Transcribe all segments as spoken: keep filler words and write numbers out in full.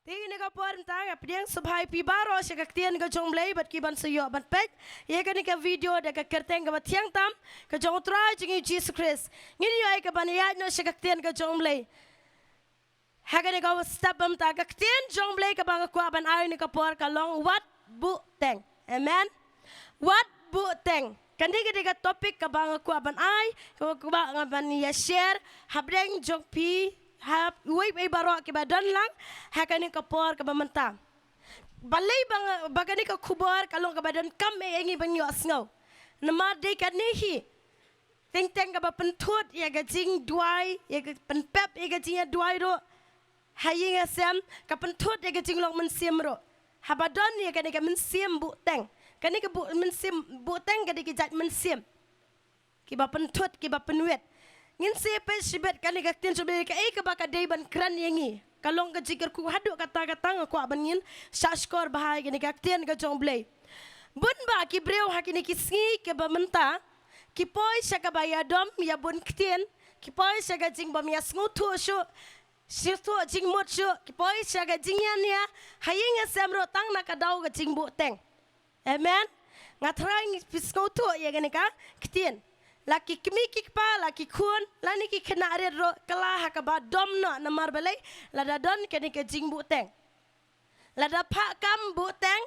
Te kane ka por mynta nga pdiang sngewbha ïa phi baroh sha ka ktien ka jong U Blei bad ki ban sa ïoh ban peit ïa kane ka video da ka kyrteng kaba thiang tam ka jong U Trai jong ngi U Jisu Khrist. Ngin ïoh ïa ka ban ïaid noh sha ka ktien ka jong U Blei. Ha kane ka step ba mynta ka ktien jong U Blei kaba nga kwah ban ai kane ka por ka long wat buhteng. Amen. Wat buhteng. Kane ka dei ka topic kaba nga kwah ban ai, kaba kwah nga ban ïa share hapdeng jong phi, ha uwei pa uwei baroh kiba don lang ha kane ka por kaba mynta. Balei ba nga, ba kane ka khubor ka long kaba donkam ïa ngi ban ïohsngew? Namar dei kane hi teng teng kaba pynthut ïa ka jingduwai, ïa ka pynpep ïa ka jingïaduwai ruh ha ïing ha sem, ka pynthut ïa ka jinglong mynsiem ruh. Haba don ïa kane ka mynsiem buhteng, kane ka buh-, mynsiem buhteng ka dei ki jait mynsiem kiba pynthut, kiba pynwit. Ngin sa peit shibit kane ka ktien jong U Blei, kaei kaba ka dei ban kren ïa ngi. Ka long ka jingkyrkhu haduh katta katta, nga kwah ban ngin shahshkor bha ïa kane ka ktien ka jong U Blei. Bun bah ki briew ha kine ki sngi kiba mynta ki poi sha kaba ïadom ïa bun ktien, ki poi sha ka jingbym ïasngewthuh shuh, sngewthuh jingmut shuh, ki poi sha ka jingïania ha ïing ha sem ruh tang na ka daw ka jingbuhteng. Amen. Nga tharai ngi phi sngewthuh ïa kane ka ktien. La ki kmie ki kpa, la ki khun, lane ki khynnah rit ruh, kylla ha kaba dom noh. Namar balei? Lada don kane ka jingbuhteng. Lada phah kam buhteng,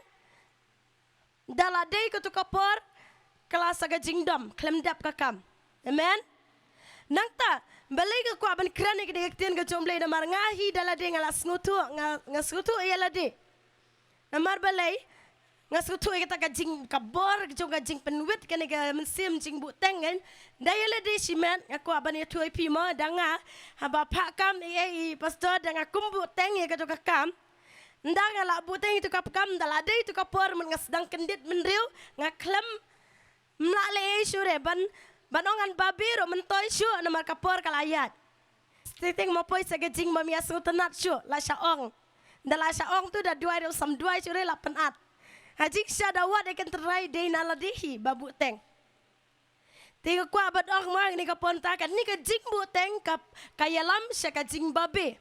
da la dei kato ka por, kylla sa ka jingdom, khlem dep ka kam. Amen. Nangta balei nga kwah ban kren ïa kane ka ktien ka jong U Blei? Namar nga hi da lade nga la sngewthuh, nga, nga sngewthuh ïa lade. Namar balei? Nga sngewthuh ïa kata ka jing, ka bor jong ka jingpynwit kane ka mynsiem jingbuhteng kan. Da ïa lade shimet, nga kwah ban ïathuh ïa phi mo, da nga haba phah kam ïa i pastor, da nga kum buhteng ïa kato ka kam. Nda nga la buhteng ïa kato ka kam, da la dei kato ka por, mut nga sdang kyndit bynriew, nga khlem, ym lah leh ei shuh re, ban, ban ong ngan babe ruh myntoi shuh namar ka por ka la ïaid. Teng teng mo poi sha ka jingbym ïasngewtynnat shuh, la shah ong. Da la shah ong tu da duwai ruh sam duwai shuh re, la pynat. Ha jingshisha da wad ïa ka tynrai dei na lade hi ba buhteng. Te nga kwah ban ong mo ha kane ka por mynta, kane ka jingbuhteng ka, ka ïalam sha ka jingbabe.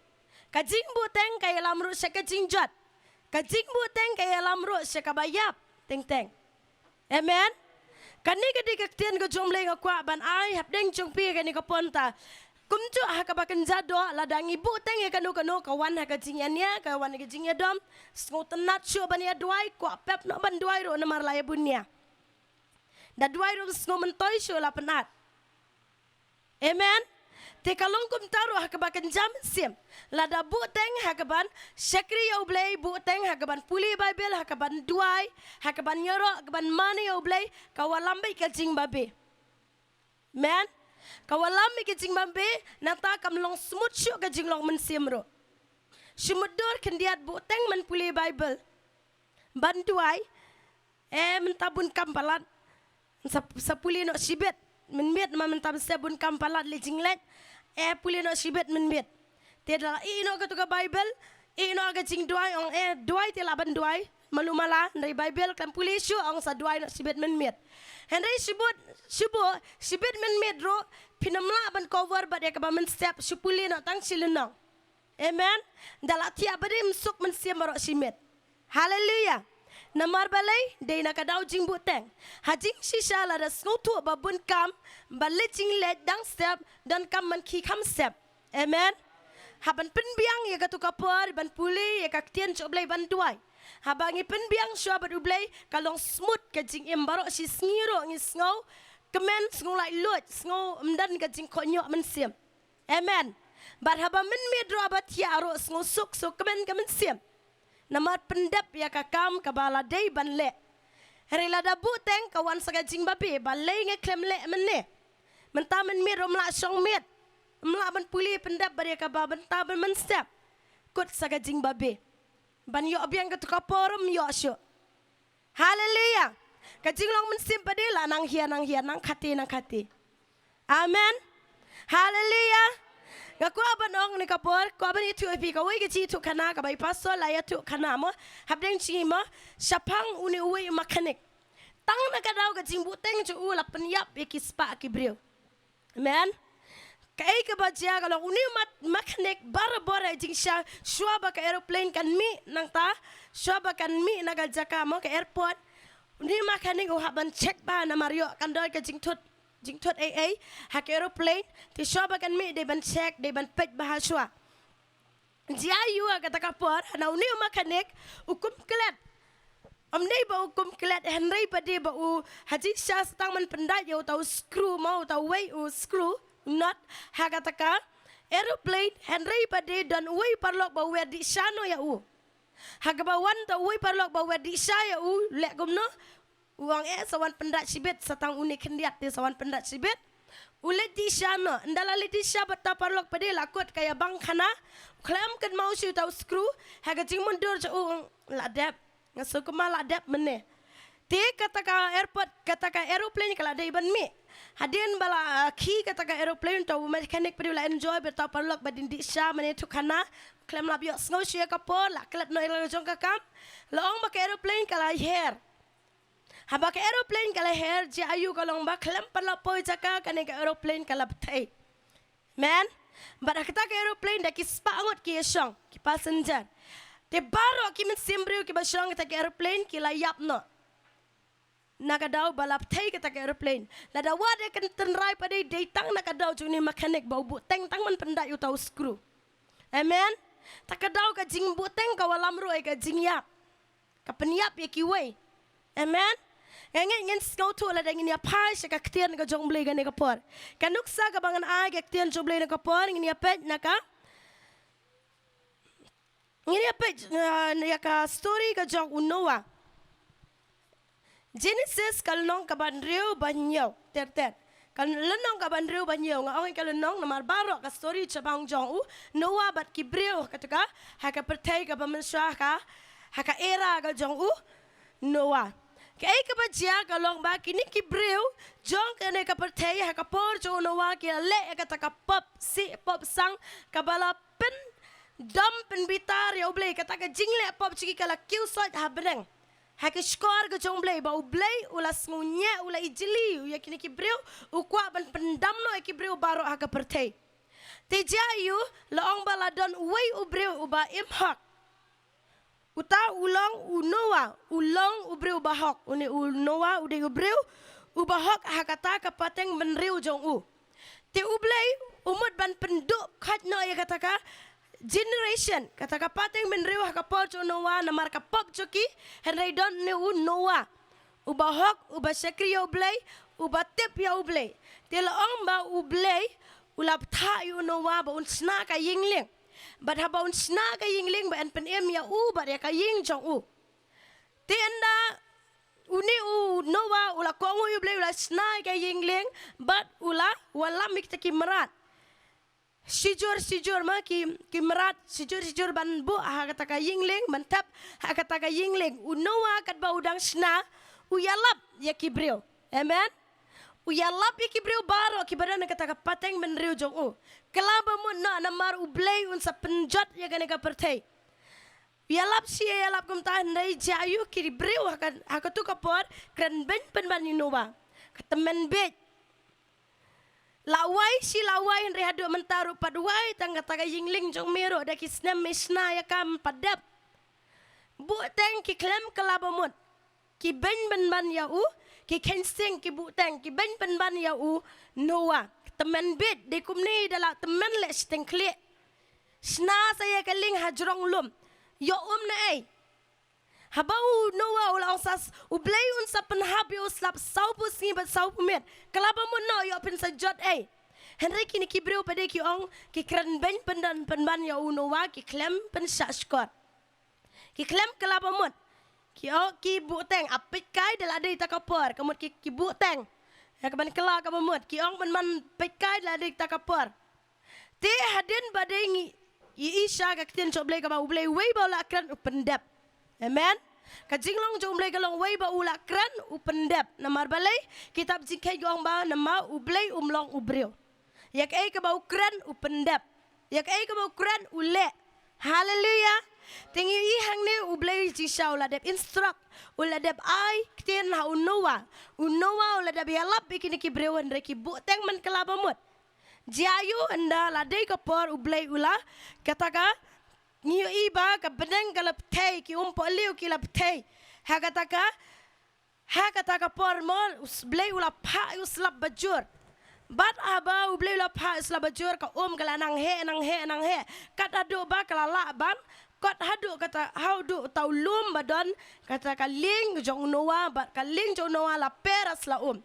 Ka jingbuhteng ka ïalam ruh sha ka jingjot. Ka jingbuhteng ka ïalam ruh sha kaba ïap. Teng teng. Amen. Kane ka dei ka ktien ka jong U Blei nga kwah ban ai hapdeng jong phi ha kane ka por mynta. Kumjuh ha kaba kynja doh, lada ngi buhteng ïa kano kano, ka wan ha ka jingïania, ka wan ha ka jingïadom, sngewtynnat shuh ban ïaduwai, kwah pep noh ban duwai ruh namar la ïa bun nia. Da duwai ruh sngew myntoi shuh, la pynat. Amen. Te ka long kumta ruh ha kaba kynja mynsiem. Lada buhteng ha kaban shakri ïa U Blei, buhteng ha kaban pule Baibl, ha kaban duwai, ha kaban ïaroh, ha kaban mane ïa U Blei, ka wallam beit ka jingbabe. Amen. Ka wallam beit ka jingbabe, nangta kam long smooth shuh ka jinglong mynsiem ruh. Shu mutdur khyndiat buhteng ban pule Baibl, ban duwai, eh, mynta bun kam palat. Sa, sa pule noh shibit mynmiet, ma mynta mynstep bun kam palat leh jingleh. Eh, pule noh shibit mynmiet. Te da la ïeh noh kato ka Baibl, ïeh noh ka jingduwai, ong, eh, duwai te lah ban duwai malu mala, hynrei Baibl khlem pule shuh, ong sa duwai noh shibit mynmiet. Hynrei shibit, shibit, shibit mynmiet ruh, phin ym lah ban cover bad ïa kaba mynstep, shu pule noh tang shi lynnong. Amen. Da la thiah ba dei, ym suk mynsiem baroh shi miet. Haleluya. Namar balei? Dei na ka daw jingbuhteng. Ha jingshisha lada sngewthuh ba bun kam, ba leit jingleh dang step, donkam ban khie kham step. Amen. Hap ban pynbiang ïa kato ka por ban pule ïa ka ktien jong U Blei, ban duwai. Haba ngi pynbiang shuwa bad U Blei, ka long smooth ka jingim, baroh shi sngi ruh ngi sngew kmen, sngew laitluid, sngew ym don ka jingkohnguh mynsiem. Amen. Bad haba mynmiet ruh, haba thiah ruh, sngew suk, sngew kmen ka mynsiem. Namar pyndep ïa ka kam kaba la dei ban leh. Hynrei lada buhteng, ka wan sa ka jingbabe, balei nga khlem leh mynne. Mynta mynmiet ruh ym lah shong miet. Ym lah ban pule pyndep bad ïa kaba mynta ban mynstep. Kut sa ka jingbabe. Ban ïoh biang kato ka por ym ïoh shuh. Haleluya. Ka jinglong mynsiem pat de la nang hiar, nang hiar, nang khate, nang khate. Amen. Haleluya. Nga kwah ban ong kane ka por, kwah ban ïathuh ïa phi kawei ka jingïathuhkhana kaba i pastor la ïathuhkhana mo, hapdeng jingim mo, shaphang une uwei u mechanic. Tang na ka daw ka jingbuhteng jong u la pynïap ïa ki spah ki briew. Amen. Kaei kaba jia ka long, une u ma-, mechanic barabor ha jingshisha, shuwa ba ka aeroplane kan mih nangta, shuwa ba kan mih na ka jaka mo, ka airport, une u mechanic u hap ban check bha namar ïoh kan don ka jingthut, jingthut ei ei ha ka aeroplane. Te shuwa ba kan mih dei ban check, dei ban peit bha shuwa. Jia aïu ha kata ka por, hana une u mechanic u kum klet. Ym dei ba u kum klet, hynrei pat dei ba u ha jingshisha sa tang ban pyndait ïa uta u screw mo, uta uwei u screw, nut, ha kata ka aeroplane, hynrei pat dei don uwei u paralok ba u wer dih sha noh ïa u. Ha kaba wan uta uwei u paralok ba u wer dih sha ïa u, leh kumno, u ong eh sa wan pyndait shibit, sa tang une khyndiat te sa wan pyndait shibit. U leit dih sha noh, ynda la leit dih sha bad uta u paralok pat dei la kut ka ïabang khana. U khlem kynmaw shuh uta u screw, ha ka jingmutdur jong u u ong la dep. Nga sngewkmen la dep mynne. Te kata ka airport, kata ka aeroplane ka la dei ban mih. Hadien ba la, ah, khie kata ka aeroplane, uta u mechanic pat dei u la enjoy bad uta u paralok ba dang dih sha mynne thuk khana. Khlem lap ïohsngew shuh ïa ka por, la klet noh ïa la jong ka kam. La ong ba ka aeroplane ka la her. Haba ka aeroplane ka la her, jia aïu ka long ba khlem pat la poi jaka kane ka aeroplane ka la bthei. Amen. Bad ha kata ka aeroplane da ki spah ngut ki ïashong, ki passenger. Te baroh ki mynsiem briew kiba shong ha kata ka aeroplane ki la ïap noh. Na ka daw ba la bthei kata ka aeroplane. Lada wad ïa ka tynrai pat dei, dei tang na ka daw jong une u mechanic ba u buhteng tang ban pyndait uta u screw. Amen. Ta ka daw ka jingbuhteng ka wallam ruh ïa ka jingïap. Ka pynïap ïa kiwei. Amen. Nga ngeit ngin sngewthuh lada ngin ïa phai sha ka ktien ka jong U Blei kane ka por. Ka nuksa kaba ngan ai ka ktien jong U Blei kane ka por, ngin ïa peit na ka, ngin ïa peit, uh, ïa ka story ka jong u Noah. Genesis ka lynnong kaba hynriew, ba hynñiew, ter ter. Ka lynnong kaba hynriew, ba hynñiew, nga ong ïa ka lynnong namar baroh ka story shaphang jong u Noah bad ki briew ha kata ka, ha ka pyrthei kaba mynshuwa ka, ha ka era ka jong u Noah. Kaei kaba jia ka long ba kine ki briew jong kane ka pyrthei ha ka por jong u Noah ki la leh ïa kata ka pop sih pop sang kaba la pyndom pynbitar ïa U Blei, kata ka jingleh pop jong ki ka la kiew soit ha bneng. Ha ka shkor ka jong U Blei, ba U Blei u la sngewñiah, u la ijli ïa kine ki briew, u kwah ban pyndam noh ïa ki briew baroh ha ka pyrthei. Te jia aïu, la ong ba la don uwei u briew uba im hok. Uta u long u Noah, u long u briew uba hok, une u Noah u dei u briew uba hok ha kata ka pateng bynriew jong u. Te U Blei u mut ban pynduh khait noh ïa kata ka generation, kata ka pateng bynriew ha ka por jong u Noah namar ka pop jong ki, hynrei don une u Noah uba hok, uba shakri ïa U Blei, uba tip ïa U Blei. Te la ong ba U Blei u la bthah ïa u Noah ba un shna ka ïing lieng. Bad haba un shna ka ïing lieng ba yn pynim ïa u bad ïa ka ïing jong u. Te ynda une u Noah u la kohnguh ïa U Blei, u la shna ka ïing lieng bad u la wallam ïa kita ki mrad. Shijur shijur ma ki, ki mrad shijur shijur ban buh ha kata ka ïing lieng, ban thep ha kata ka ïing lieng. U Noah katba u dang shna, u ïalap ïa ki briew. Amen. U ïalap ïa ki briew baroh kiba don ha kata ka pateng bynriew jong u. Kylla ba mut noh namar U Blei un sa pynjot ïa kane ka pyrthei. U ïalap shi ïalap kumta, hynrei jia aïu, ki briew ha ka, ha katu ka por kren beiñ pynban ïa u Noah. Ka tymmen biej. La wai shi la wai, hynrei haduh mynta ruh pat wai tang kata ka ïing lieng jong me ruh, da ki snem me shna ïa ka ym pat dep. Buhteng ki khlem kylla ba mut. Ki beiñ pynban ïa u, ki kheiñ sing, ki buhteng, ki beiñ pynban ïa u Noah. Tymmen biej, dei kumne da la tymmen leh shiteng khlieh. Shna sa ïa ka lieng ha jrong lum. Ïoh um naei. Haba u Noah u la ong sa, U Blei un sa pynhap ïa u slap sawphew sngi bad sawphew miet. Kylla ba mut noh, ïoh phin sa jot ei. Hynrei kine ki briew pat dei ki ong, ki kren beiñ pynban pynban ïa u Noah, ki khlem pynshah shkor. Ki khlem kylla ba mut. Ki ong ki buhteng, ap peit kai da la dei ta ka por, ka mut ki, ki buhteng. Ïa kaban kylla kaba mut, ki ong ban man peit kai da la dei ta ka por. Te hadien ba dei ngi ïohi sha ka ktien jong U Blei kaba U Blei wei ba u la kren u pyndep. Amen. Ka jinglong jong U Blei ka long wei ba u la kren u pyndep. Namar balei, kitab Jingkheiñ ka ong ba namar U Blei um long u briew. Ïa kaei kaba u kren u pyndep. Ïa kaei kaba u kren u leh. Haleluia. Te ngi ïohi hangne U Blei jingshisha u la dep instruct, u la dep ai ktien ha u Noah. U Noah u la dep ïalap ïa kine ki briew hynrei ki buhteng ban kylla ba mut. Jia ïoh ynda la dei ka por U Blei u la, kata ka, ngi ïohi ba ka bneng ka la pthei, ki umpohliew ki la pthei. Ha kata ka, ha kata ka por mo, U Blei u la phah ïa u slap bajur. Bad haba U Blei u la phah ïa u slap bajur, ka um ka la nang heh, nang heh, nang heh. Kat haduh ba ka la lah ban, kat haduh kata, haduh uta u lum ba don, kata ka lieng jong u Noah, bad ka lieng jong u Noah la per ha sla um.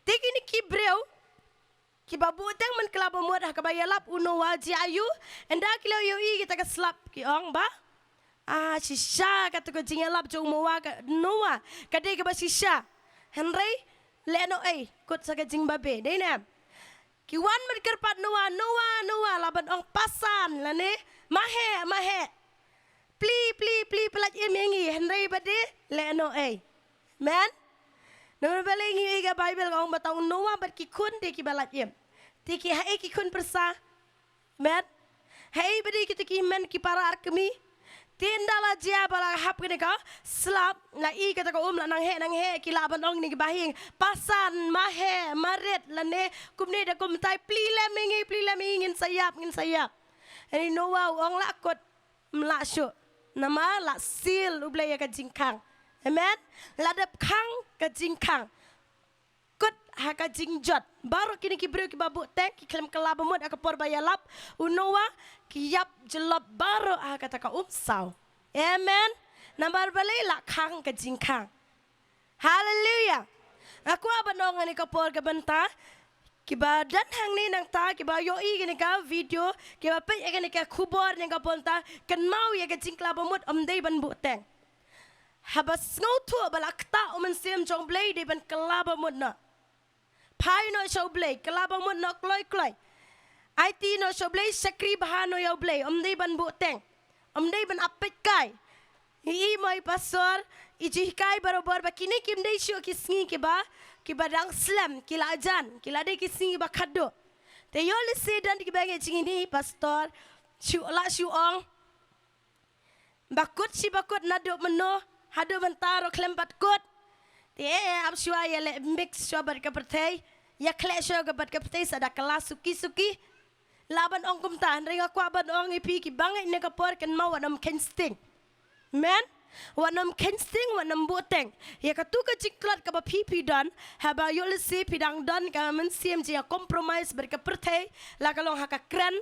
Te kine ki briew, kiba buhteng man kylla ba mut ha kaba ïalap u Noah, jia ïoh, ynda ki la ïohi kita ka slap ki ong ba, ah, shisha kata ka jingïalap jong u Noah ka, Noah, ka dei kaba shisha. Hynrei, lehnohei, kut sa ka jingbabe, dei ne em? Ki wan bad kyrpad Noah, Noah, Noah, lah ban ong pasan, lane, maheh, maheh. Plie, plie, plie, pyllait im ïa ngi, hynrei ba dei, lehnohei. Amen. Namar balei ngi ïohi ka Baibl ka ong ba tang u Noah bad ki khun te kiba lait im. Te ki haei ki khun pyrsa. Amen. Haei ba dei kita ki hynmen ki para ar kmie. Te ynda la jia ba la hap kane ka slap, la i kata ka um la nang heh nang heh, ki lah ban ong ne ki bahaïing, pasan, maheh, marit, lane kumne da kumtai, plie lem ïa ngi, plie lem ïa ngi, ngin sa ïap, ngin sa ïap. Hynrei Noah u ong lah kut, ym lah shuh. Namar la seal U Blei ïa ka jingkhang. Amen. La dep khang ka jingkhang. Kut ha ka jingjot. Baroh kine ki briew kiba buhteng, ki khlem kylla ba mut ha ka por ba ïalap u Noah, ki ïap jyllop baroh ha kata ka um saw. Amen. Namar balei? La khang ka jingkhang. Haleluya. Nga kwah ban ong ha kane ka por ka bynta kiba don hangne nangta, kiba ïohi kane ka video, kiba peit ïa kane ka khubor, nangta ka por nangta, kynmaw ïa ka jingkylla ba mut, ym dei ban buhteng. Haba sngewthuh ba la ktah u Mynsiem jong U Blei, dei ban kylla ba mut noh. Phai noh sha U Blei, kylla ba mut noh kloi kloi. Aiti noh sha U Blei, shakri bha noh ïa U Blei, ym dei ban buhteng. Ym dei ban ap peitkai. I, i mo i pastor, i ju hikai barabor ba kine kim dei shuh ki sngi kiba, kiba dang slem, ki la jan, ki la dei ki sngi ba khatduh. Te ïoh lehse don kiba ngeit jingkine, pastor, shu lah shu ong. Ba kut shi ba kut naduh mynno, haduh mynta ruh khlem pat kut. Te eh, eh, ap shuwa ïaleh mix shuwa bad ka pyrthei. Ïakhleh shuwa bad ka pyrthei sa da kylla suki suki. Lah ban ong kumta, hynrei nga kwah ban ong ïa phi kiba ngeit ha kane ka por kynmaw wat nym kheiñ sting. Amen. Wat nym kheiñ sting, wat nym buhteng. Ïa katu ka jingtlot kaba phi phi don, haba ïoh lehse phi dang don ka mynsiem jingïa compromise bad ka pyrthei, la ka long ha ka kren,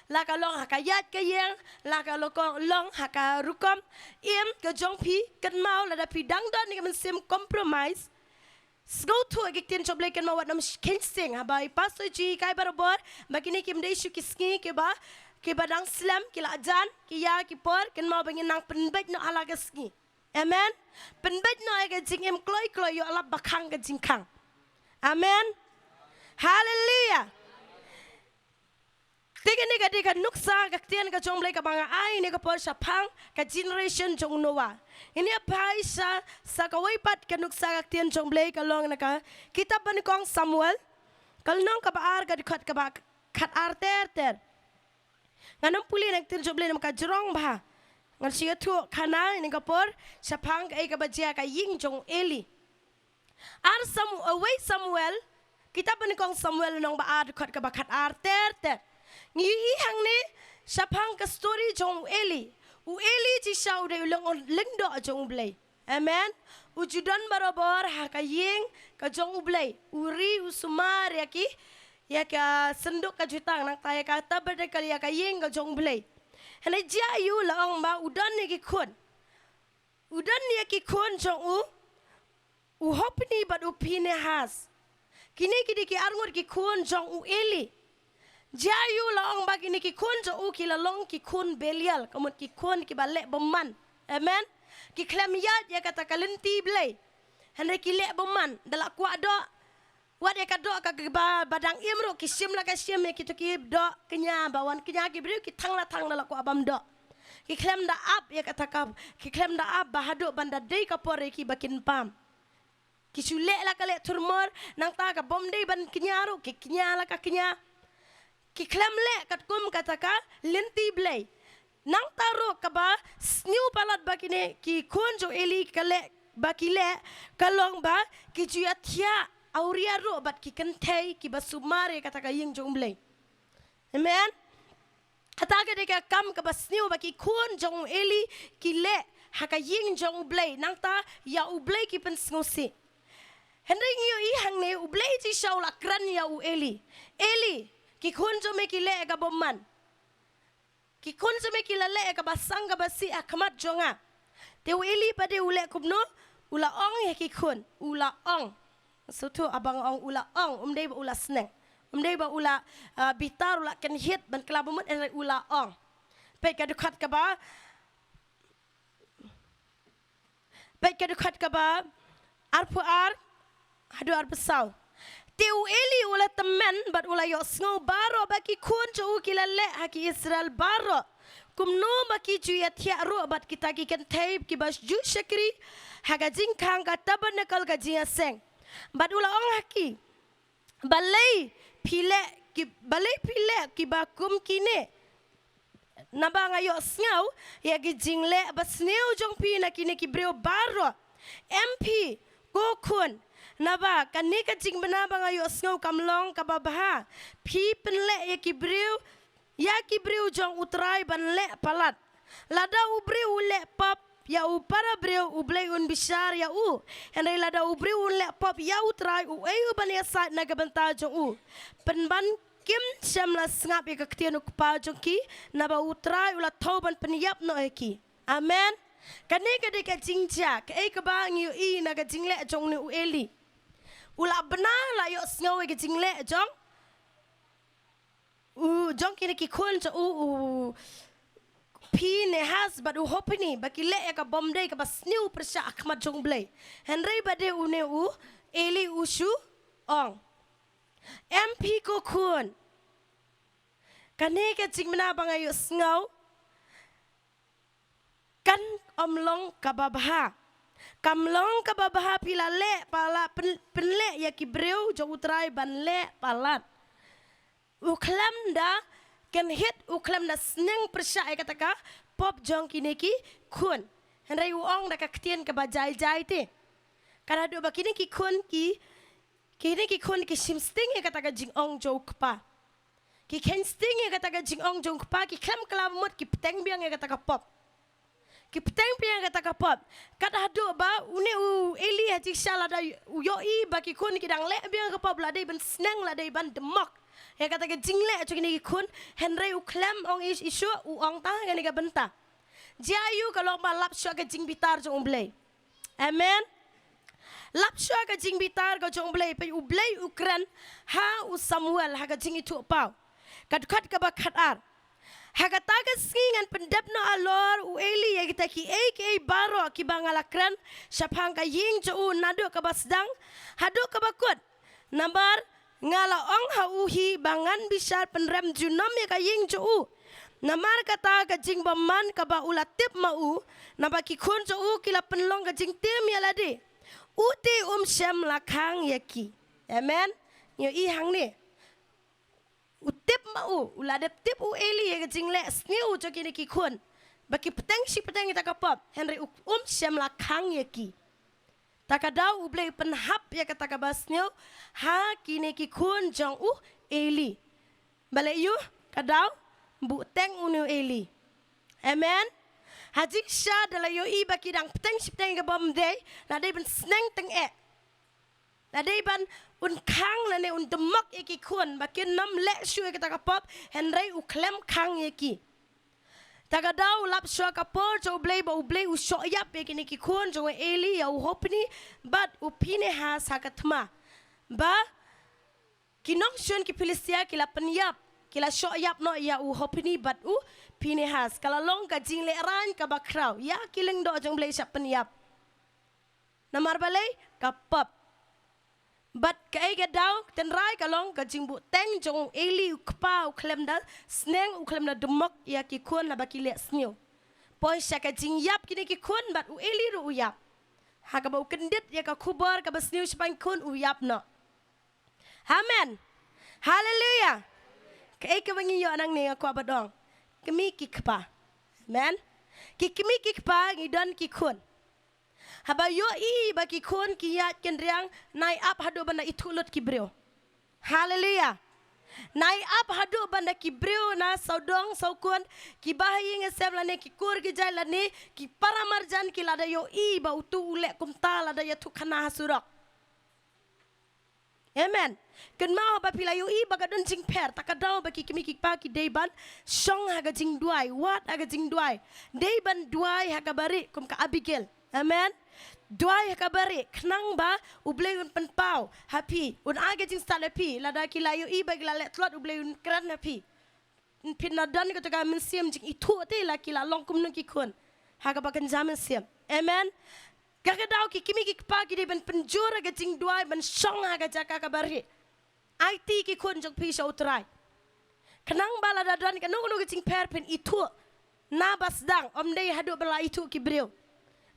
la ka long ha ka ïaid ka ïeng, la ka lo-, ko-, long ha ka rukom im ka jong phi, kynmaw lada phi dang don ïa ka mynsiem compromise. Sngewthuh ïa ki ktien jong U Blei, kynmaw wat nym sh-, kheiñ sting, haba i pastor i ju hikai barabor ba kine kim dei shuh ki sngi kiba, kiba dang slem, ki la jan, ki ïa ki por, kynmaw ba ngin nang pynbeit noh ha la ka sngi. Amen. Pynbeit noh ïa ka jingim kloi kloi, ïoh lap ba khang ka jingkhang. Amen. Haleluya. Te kane ka dei ka nuksa ka ktien ka jong U Blei kaba nga ai ha kane ka por shaphang ka generation jong u Noah. Ngin ïa phai sha, sa kawei pat ka nuksa ka ktien jong U Blei ka long na ka kitab banyngkong Samuel, ka lynnong kaba ar, ka dkhot kaba khatar ter ter. Ngan ym pule na ka ktien jong U Blei namar ka jrong bha. Ngan shu ïathuh khana ha kane ka por shaphang kaei kaba jia ha ka ïing jong u Eli. Ar Sam-, uh, wei Samuel, kitab banyngkong Samuel lynnong ba ar, dkhot kaba khatar ter ter. Ngi ïohi hangne shaphang ka story jong u Eli. U Eli shisha u dei u lyng-, lyngdoh jong U Blei. Amen. U ju don barabor ha ka ïing ka jong U Blei. U ri, u sumar ïa ki, ïa ka synduk ka jutang, nangta ïa ka tabernacle, ïa ka ïing ka jong U Blei. Hynrei jia aiu? La ong ba u don ïa ki khun. U don ïa ki khun jong u, u Hophni bad u Phinehas. Kine ki dei ki arngut ki khun jong u Eli. Jia aiu? La ong ba kine ki khun jong u ki la long ki khun Belial, ka mut ki khun kiba leh bymman. Amen. Ki khlem ïaid ïa kata ka lynti Blei. Hynrei ki leh bymman, da la kwah doh, wat ïa ka doh ka, kaba, ba dang im ruh, ki shim la ka shim ïa kito ki doh kñia, ba wan kñia ki briew, ki thang la thang da la kwah bam doh. Ki khlem da ap ïa kata ka, ki khlem da ap ba haduh ban da dei ka por ïa ki ba kin pam. Ki shu leh la ka leh thurmor, nangta ka bym dei ban kñia ruh, ki kñia la ka kñia. Ki khlem leh katkum kata ka lynti Blei. Nangta ruh kaba sniew palat ba kine ki khun jong u Eli ka leh, ba ki leh, ka long ba ki ju ïathiah awria ruh bad ki kynthei kiba sumar ïa kata ka ïing jong U Blei. Amen. Kata ka dei ka kam kaba sniew ba ki khun jong u Eli ki leh ha ka ïing jong u Blei, nangta ïa u Blei ki pynsngewsih. Hynrei ngi ïohi hangne u Blei Jisu u la kren ïa u Eli. Eli, ki khun jong me ki leh ïa ka bymman. Ki khun jong me ki la leh ïa kaba sang kaba sih ha khmat jong nga. Te u Eli pat de u leh kumno, u la ong ïa ki khun, u la ong. Sngewthuh, haba nga ong u la ong, um dei ba u la sneng. Um dei ba u la, ah, bitar, u la kynhit ban kylla ba mut, hynrei u la ong. Peit ka dkhot kaba, peit ka dkhot kaba arphew ar haduh arphew saw. Te u Eli u la tymmen bad u la ïohsngew baroh ba ki khun jong u ki la leh ha ki Israel baroh kumno ba ki ju ïathiah ruh bad kita ki kynthei kiba ju shakri ha ka jingkhang ka tabernakl ka jingïaseng. Bad u la ong ha ki, balei phi leh ki, balei phi leh kiba kum kine? Naba nga ïohsngew ïa ki jingleh basniew jong phi na kine ki briew baroh. Em phi, ko khun, naba kane ka jingbna ba nga ïohsngew kam long kaba bha. Phi pynleh ïa ki briew, ïa ki briew jong U Trai ban leh palat. Lada u briew u leh pop ïa u para briew, U Blei un bishar ïa u. Hynrei lada u briew u leh pop ïa U Trai, uei u ban ïasaid na ka bynta jong u? Pynban kim shym la sngap ïa ka ktien U Kpa jong ki, naba U Trai u la thew ban pynïap noh ïa ki. Amen. Kane ka dei ka jingjia kaei kaba ngi ïohi na ka jingleh jong une u Eli. U la bna, la ïohsngew ïa ka jingleh jong u, jong kine ki khun jong u, u Phinehas bad u Hophni, ba ki leh ïa ka bym dei kaba sniew pyrshah ha khmat jong U Blei. Hynrei ba dei une u Eli u shu ong, em phi ko khun, kane ka jingbna ba nga ïohsngew kan ym long kaba bha. Kam long kaba bha phi la leh, phi la pyn-, pynleh ïa ki briew jong U Trai ban leh palat. U khlem da kynhit, u khlem da sneng pyrshah ïa kata ka pop jong kine ki khun. Hynrei u ong da ka ktien kaba jai jai te. Ka la duh ba kine ki khun ki, kine ki khun ki shim sting ïa kata ka jingong jong U Kpa. Ki kheiñ sting ïa kata ka jingong jong U Kpa, ki khlem kylla ba mut, ki bteng biang ïa kata ka pop. Ki bteng biang ïa kata ka pop. Kat haduh ba une u Eli ha jingshisha lada u ïohi ba ki khun ki dang leh biang ka pop, la dei ban sneng, la dei ban dmok ïa kata ka jingleh jong kine ki khun, hynrei u khlem ong i-, ishuh, u ong tang ha kane ka bynta. Jia aiu? Ka long ba lap shuwa ka jingbitar jong U Blei. Amen. Lap shuwa ka jingbitar ka jong U Blei, peit U Blei u kren ha u Samuel ha ka Jingithuhpaw, ka dkhot kaba khatar. Ha kata ka sngi ngan pyndep noh halor u Eli ïa kita kiei kiei baroh kiba nga la kren shaphang ka ïing jong u, naduh kaba sdang haduh kaba kut. Namar nga la ong ha u hi ba ngan bishar pynrem junom ïa ka ïing jong u. Namar kata ka jingbymman kaba u la tip ma u, naba ki khun jong u ki la pynlong ka jingtim ïa lade, u te um shym la khang ïa ki. Amen. Ngi ïohi hangne. U tip ma u, u la dep tip u Eli ïa ka jingleh sniew jong kine ki khun, ba ki bteng shi bteng ïa kata ka pop, hynrei u um shym la khang ïa ki. Ta ka daw U Blei u pynhap ïa kata kaba sniew ha kine ki khun jong u Eli. Balei aiu? Ka daw buhteng une u Eli. Amen. Ha jingshisha da la ïohi ba ki dang bteng shi bteng ïa ka bym dei, la dei ban sneng tyngeh. La dei ban un khang lane un dmok ïa ki khun ba kin ym leh shuh ïa kata ka pop, hynrei u khlem khang ïa ki. Ta ka daw lap shuwa ka por jong U Blei ba U Blei u shoh ïap ïa kine ki khun jong u Eli, ïa u Hophni bad u Phinehas ha ka thma. Ba ki nongshun ki Philistia ki la pynïap, ki la shoh ïap noh ïa u Hophni bad u Phinehas. Ka la long ka jinglehraiñ kaba khraw ïa ki lyngdoh jong U Blei, shah pynïap. Namar balei? Ka pop. Bad kaei ka daw? Tynrai ka long ka jingbuhteng jong u Eli u kpa, u khlem da sneng, u khlem da dmok ïa ki khun haba ki leh sniew. Poi sha ka jingïap kine ki khun bad u Eli ruh u ïap. Ha kaba u kyndit ïa ka khubor kaba sniew shaphang ki khun, u ïap noh. Amen. Haleluya. Kaei kaba ngi ïoh nangne, nga kwah ban ong, kmie ki kpa. Amen. Ki kmie ki kpa ngi don ki khun. Haba ïohi ba ki khun ki ïaid kynriang, nai ap haduh ban da ithuh lut ki briew. Haleluya. Nai ap haduh ban da ki briew na sawdong sawkun, ki bahaïing hasem lane ki kur ki jait lane ki paramarjan ki la da ïohi ba utu u leh kumta la da ïathuh khana ha surok. Amen. Kynmaw haba phi la ïohi ba ka don jingpher, ta ka daw ba ki kmie ki kpa ki dei ban shong ha ka jingduwai, wad ha ka jingduwai. Dei ban duwai ha kaba rieh kum ka Abigail. Amen. Duwai ha kaba rieh, khnang ba U Blei un pynpaw ha phi, un ai ka jingstad ha phi, lada ki la ïohi ba ki la leh tlot U Blei un kren ha phi. Phin da don kato ka mynsiem jingithuh te la ki la long kumno ki khun ha kaba kynja mynsiem. Amen. Ka ka daw ki kmie ki kpa ki dei ban pynjur ha ka jingduwai, ban shong ha ka jaka kaba rieh. Aiti ki khun jong phi sha U Trai. Khnang ba lada don kano kano ka jingpher phin ithuh na ba sdang, ym dei haduh ba la ithuh ki briew.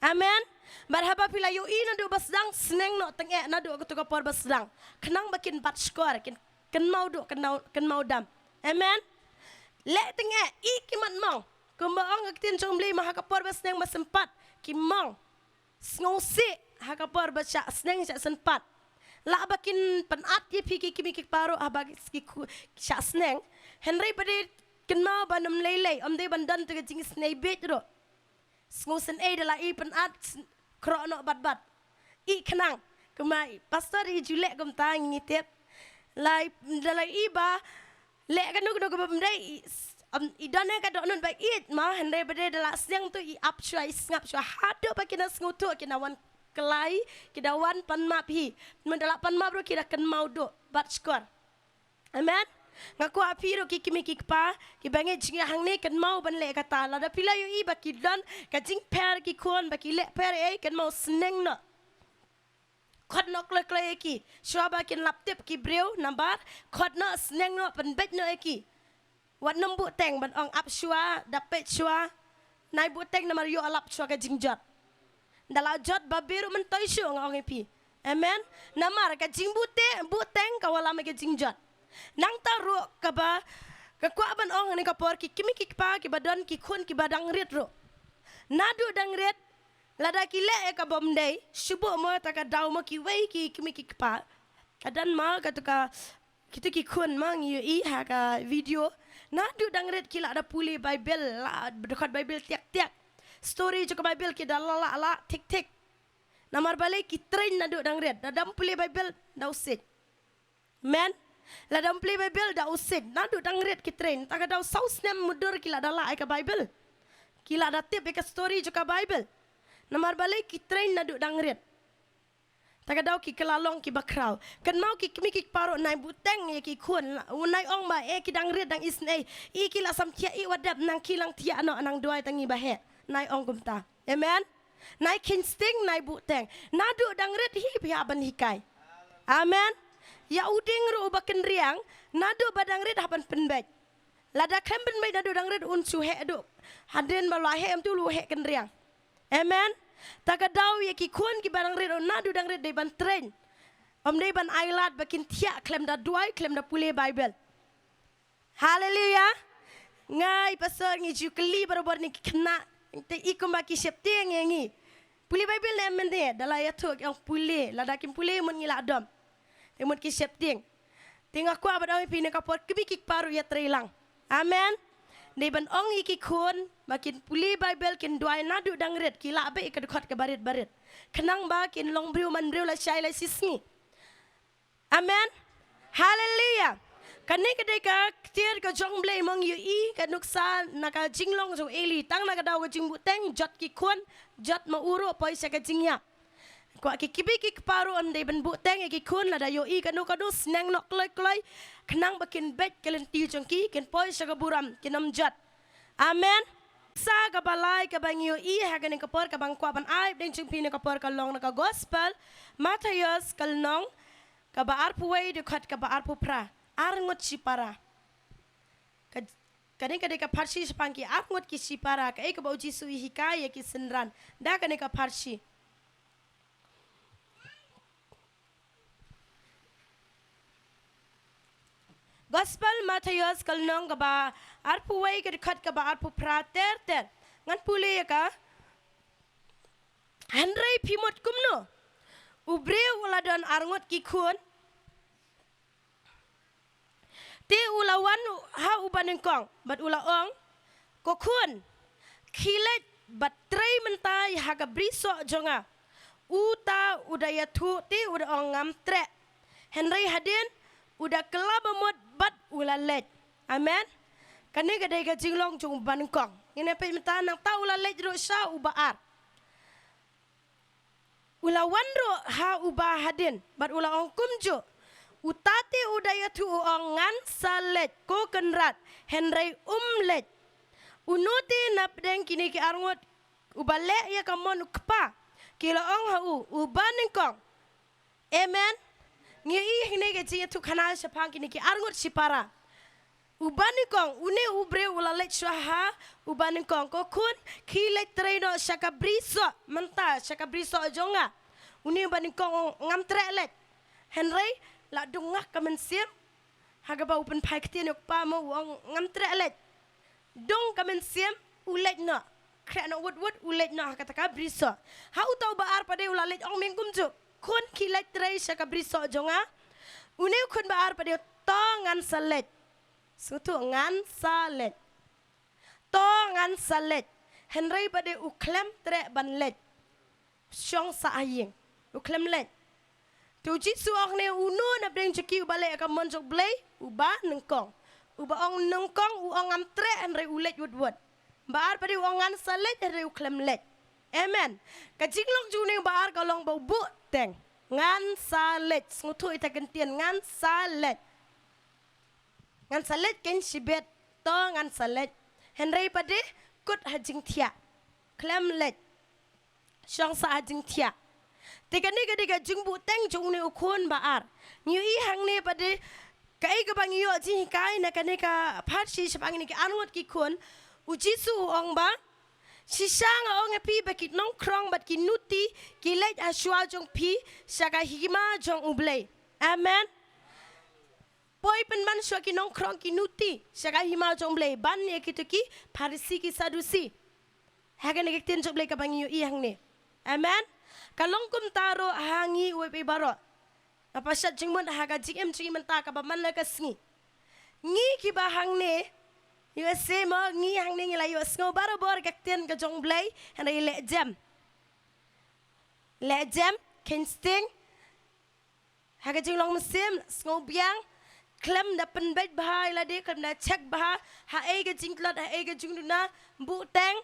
Amen. Bad haba phi la ïohi naduh ba sdang, sneng noh tyngeh naduh kato ka por ba sdang. Khnang ba kin bat shkor, kin kynmaw duh, kynmaw, kynmaw dam. Amen. Leh tyngeh, i ki mat mong. Kumba ong ka ktien jong U Blei, ma ha ka por ba sneng ba sympat, ki mong. Sngewsih ha ka por ba shah sneng shah sympat. Lah ba kin pynat ïa phi ki kmie ki kpa ruh haba ki khu-, shah sneng. Hynrei ba dei kynmaw ban ym lei lei, ym dei ban don te ka jingsngewbit ruh. Sngewsih ei da la i pynat, s-, khroh noh bat bat. I khnang, kumba i pastor i ju leh kumta ngi tip. La i, da la i ba leh kano kano kaba ym dei, i s-, ym, i don ka dohnud ba ïeit ma, hynrei ba dei da la sneng tu i ap shuwa, i sngap shuwa. Haduh ba ki da sngewthuh, ki da wan kyllai, ki da wan pan map hi. Mynta la pan map ruh ki da kynmaw duh, bat shkor. Amen. Nga kwah phi ruh ki kmie ki kpa kiba ngeit jingïaid hangne, kynmaw ban leh kata. Lada phi la ïohi ba ki don ka jingpher ki khun, ba ki leh pher ei, kynmaw sneng noh. Khot noh kloi kloi ïa ki. Shuwa ba kin lap tip ki briew, namar khot noh, sneng noh, pynbeit noh ïa ki. Wat nym buhteng ban ong ap shuwa, da peit shuwa. Nai buhteng namar ïoh lap shuwa ka jingjot. Da la jot ba biru myntoi shuh nga ong ïa phi. Amen. Namar ka jingbuhteng, buhteng ka wallam ïa ka jingjot. Nangta ruh kaba nga kwah ban ong ha kane ka por, ki kmie ki kpa kiba don ki khun kiba dang rit ruh. Naduh dang rit, lada ki leh ïa kaba ym dei, shu buh mo, ta ka daw mo kiwei ki kmie ki kpa. Ka don mo kato ka, kito ki khun mo ngi ïohi ha ka video. Naduh dang rit ki la da pule Baibl, la dkhot Baibl tiak tiak. Story jong ka Baibl ki da la la la thik thik. Namar balei? Ki train naduh dang rit. Da dang pule Baibl da u siej. Amen. Lada ym pule Baibl da u siej. Naduh dang rit ki train. Ta ka daw saw snem mutdur ki la da lah ïa ka Baibl. Ki la da tip ïa ka story jong ka Baibl. Namar balei? Ki train naduh dang rit. Ta ka daw ki kylla long kiba khraw. Kynmaw ki kmie ki kpa ruh, nai buhteng ïa ki khun. La, nai ong ba, eh, ki dang rit dang isynei. I ki la sam thiah, i wat dep, nang ki lang thiah noh, nang duwai tang i ba heh. Nai ong kumta. Amen. Nai kheiñ sting, nai buhteng. Naduh dang rit hi phi hap ban hikai. Amen. Ïa u dieng ruh uba kynriang, naduh ba dang rit hap ban pynbeit. Lada khlem pynbeit naduh dang rit un shu heh duh. Hadien ba la heh em tu lu heh kynriang. Amen. Ta ka daw ïa ki khun kiba dang rit ruh naduh dang rit dei ban train. Ym dei ban ailad ba kin thiah khlem da duwai, khlem da pule Baibl. Haleluya. Nga i pastor ngi ju kylli barabor na ki khynnah. Te i kumba ki sheptieng ïa ngi. Pule Baibl ne em mynne, da la ïathuh ki ong pule, lada kim pule mut ngi la dom. Te mut ki sheptieng. Te nga kwah ban ong ïa phi na ka por kmie ki kpa ruh ïatrei lang. Amen. Dei ban ong ïa ki khun ba kin pule Baibl, kin duwai naduh dang rit, ki lah beit ïa ka dkhot kaba rit ba rit. Khnang ba kin long briew man briew lashai lashisngi. Amen. Haleluya. Kane ka dei ka ktien ka jong U Blei, mo ngi ïohi ka nuksa na ka jinglong jong u Eli, tang na ka daw ka jingbuhteng jot ki khun, jot ma u ruh poi sha ka jingïap. Kwah ki kmie ki kpa ruh ym dei ban buhteng ïa ki khun, lada ïohi kano kano, sneng noh kloi kloi, khnang ba kin beit ka lynti jong ki, kin poi sha ka burom, kin ym jot. Amen. Sa kaba lai kaba ngi ïohi ha kane ka por, kaba nga kwah ban ai hapdeng jong phi na ka por, ka long na ka Gospel Mathaios ka lynnong kaba arphew wei, dkhot kaba arphew phra. Ar ngut shipara. Ka, kane ka dei ka pharshi shaphang ki ar ngut ki shipara, kaei kaba u Jisu u hikai ïa ki synran da kane ka pharshi. Gospel Mathaios ka lynnong kaba arphew wei, ka dkhot kaba arphew phra ter ter. Ngan pule ïa ka. Hynrei phi mut kumno? U briew u la don ar ngut ki khun. Te u la wan ha uba nyngkong bad u la ong, ko khun, khie leit bad trei mynta ha ka brisoh jong nga. Uta u da ïathuh te u da ong, ngam treh. Hynrei hadien u da kylla ba mut bad u la leit. Amen. Kane ka dei ka jinglong jong uba nyngkong. Ngin ïa peit mynta, nangta u la leit ruh sha uba ar. U la wan ruh ha uba hadien bad u la ong kumjuh. Uta te u da ïathuh u ong, ngan sa leit ko Kynrad, hynrei um leit. Uno te napdeng kine ki arngut uba leh ïa ka mon u kpa, ki la ong ha u, uba nyngkong. Amen. Ngi ïohi hangne ka jingïathuhkhana shaphang kine ki arngut shipara. Uba nyngkong, une u briew u la leit shuwa ha uba nyngkong, ko khun, khie leit trei noh sha ka brisoh mynta, sha ka brisoh jong nga. Une uba nyngkong u ong, ngam treh leit. Hynrei la dung ngah ka mynsiem ha kaba u pynphai ktien ïa u kpa mo, u ong, ngam treh leit. Dung ka mynsiem, u leit noh. Khreh noh wut wut, u leit noh ha kata ka brisoh. Ha uta uba ar pat de u la leit, ong, meng kumjuh, khun, khie leit trei sha ka brisoh jong nga. Une u khun ba ar pat de, to, ngan sa leit. Sngewthuh, ngan sa leit. To, ngan sa leit. Hynrei pat de u khlem treh ban leit. Shong sah ha ïing, u khlem leit. Te u Jisu u ong hangne, uno napdeng jong ki uba leh ïa ka mon jong U Blei? Uba nyngkong. Uba ong nyngkong u ong, ngam treh, hynrei u leit wut wut. Ba ar pat de u ong, ngan sa leit, hynrei u khlem leit. Amen. Ka jinglong jong une uba ar ka long ba u buh teng, ngan sa leit. Sngewthuh ïa kata ka ktien, ngan sa leit. Ngan sa leit kein shibit, to, ngan sa leit. Hynrei pat de kut ha jingthiah. Khlem leit. Shong sah ha jingthiah. Te kane ka dei ka jingbuh teng jong une u khun ba ar. Ngi ïohi hangne pat de kaei kaba ngi ïoh jinghikai na kane ka pharshi shaphang kine ki arngut ki khun. U Jisu u ong ba, shisha nga ong ïa phi ba ki nongkhrong bad ki nuti ki leit ha shuwa jong phi sha ka hima jong U Blei. Amen. Poi pynban shuwa ki nongkhrong ki nuti sha ka hima jong U Blei ban ïa kito ki Pharisi ki Sadusi. Ha kane ka ktien jong U Blei kaba ngi ïohi hangne. Amen. Ka long kumta ruh ha ngi uwei pa uwei baroh. Nga pyrshah jingmut ha ka jingim jong ngi mynta kaba man la ka sngi. Ngi kiba hangne, U S A mo, ngi hangne ngi la ïohsngew barabor ka ktien ka jong U Blei, hynrei leh jem. Leh jem, kheiñ sting, ha ka jinglong mynsiem, sngew biang, khlem da pynbeit bha ïa lade, khlem da check bha, haei ka jingtlot, haei ka jingduna, buh teng.